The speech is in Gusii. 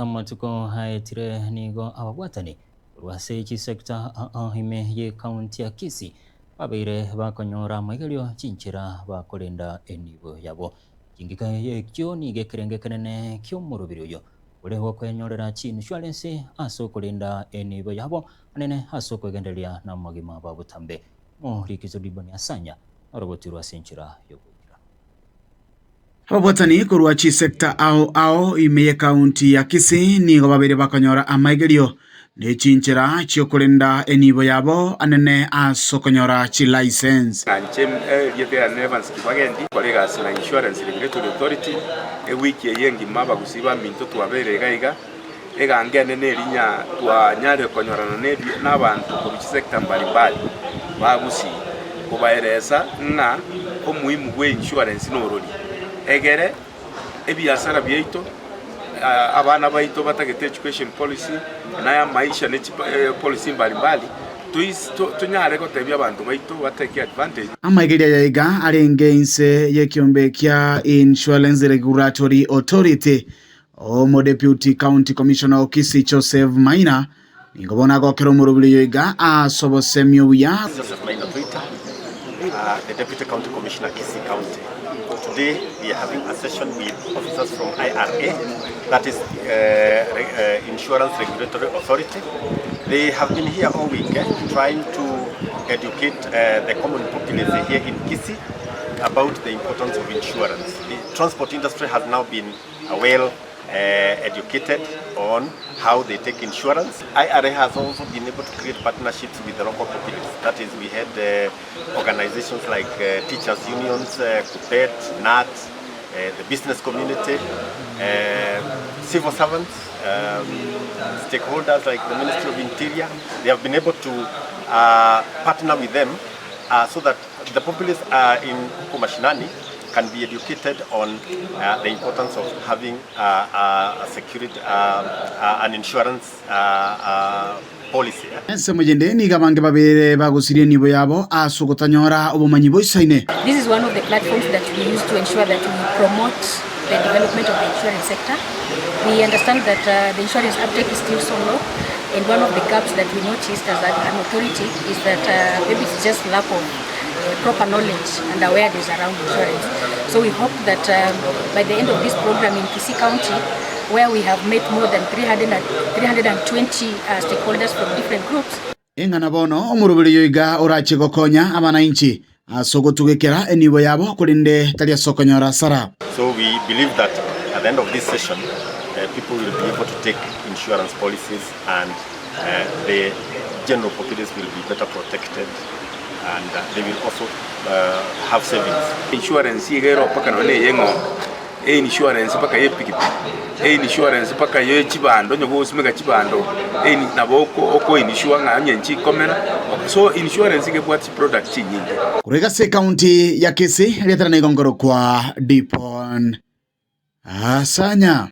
Amatuko aetire nigo ababwatani korwa ase chisecta ao ime y'ecounty ya Kisii babeire bakonyora amaigerio chinchera bakorenda enibo yabo. Chingika echio nigo ekerengo ekenene ki'omorobiri oyo ore gokwenyorera chiinsurance ase okorenda enibo yabo anene ase okwegendereria namagima ba botambe. Omoriki Diboni Asanya norogotirwe ase enchera y'ogoikera. Ababwatani korwa chisecta ao ao ime y'ecounty ya Kisii nigo babeire bakonyora amaigerio ne chinchera chiokorenda enibo yabo anene ase okonyora chilicense. Inche erieta riane Evans Kibagendi, nkore egasi na Insurance Regulatory Authority, ewiki eye engima abagusii baminto twabeire iga iga, Egango enene eria twanyarire konyorana nabanto korwa chisecta mbalimbali ba Gusii, kobaeresa ng'a omuhimu bwe insurance norori, egere ebiasara biaito, abana baito batagete education policy, na amaisha ne chipolicy mbalimbali, tonyare gotebia abanto baito batake advantage. Amaigeria aya iga arenge inse y'ekiombe kia Insurance Regulatory Authority Omodeputy County Commissioner o Kisii Joseph Maina nigo bono agokera omorobiri oyo iga ase obosemi obuya. Joseph Maina Thuita, the Deputy County Commissioner Kisii County. Today we are having a session with officers from IRA, that is Insurance Regulatory Authority. They have been here all week trying to educate the common populace here in Kisii about the importance of insurance. The transport industry has now been well educated on how they take insurance. IRA has also been able to create partnerships with the local populace. That is, we had organizations like teachers unions, KUPPET, NAT, the business community, civil servants, stakeholders like the Ministry of Interior. They have been able to partner with them so that the populace in huko mashinani can be educated on the importance of having a security, an insurance policy. Ensemo yende nigo abange babere bagosiria enibo yabo ase ogotanyora obomanyi boisaine. This is one of the platforms that we use to ensure that we promote the development of the insurance sector. We understand that the insurance uptake is still so low and one of the gaps that we noticed as an authority is that maybe it's just lack of proper knowledge and awareness around insurance. So we hope that by the end of this program in Kisii County, where we have met more than 320 stakeholders from different groups, Ing'ana bono omoroberi oyo iga orache gokonya abanainchi ase ogotugekera enibo yabo, korende tari ase okonyora asara. So we believe that at the end of this session people will be able to take insurance policies and the general populace will be better protected and they will also have savings. Insurance iga ero mpaka nonye na eye eng'ombe, einsurance mpaka ya epikipiki, einsurance mpaka ya chibando onye gogosimeka chibando ein nabo oko oko insure ng'a onye nchikomera, so insurance iga ebwate chiproduct chinyinge. Korwa ase ekaunti ya Kisii, riatera nigo nkorokwa Dipon Asanya.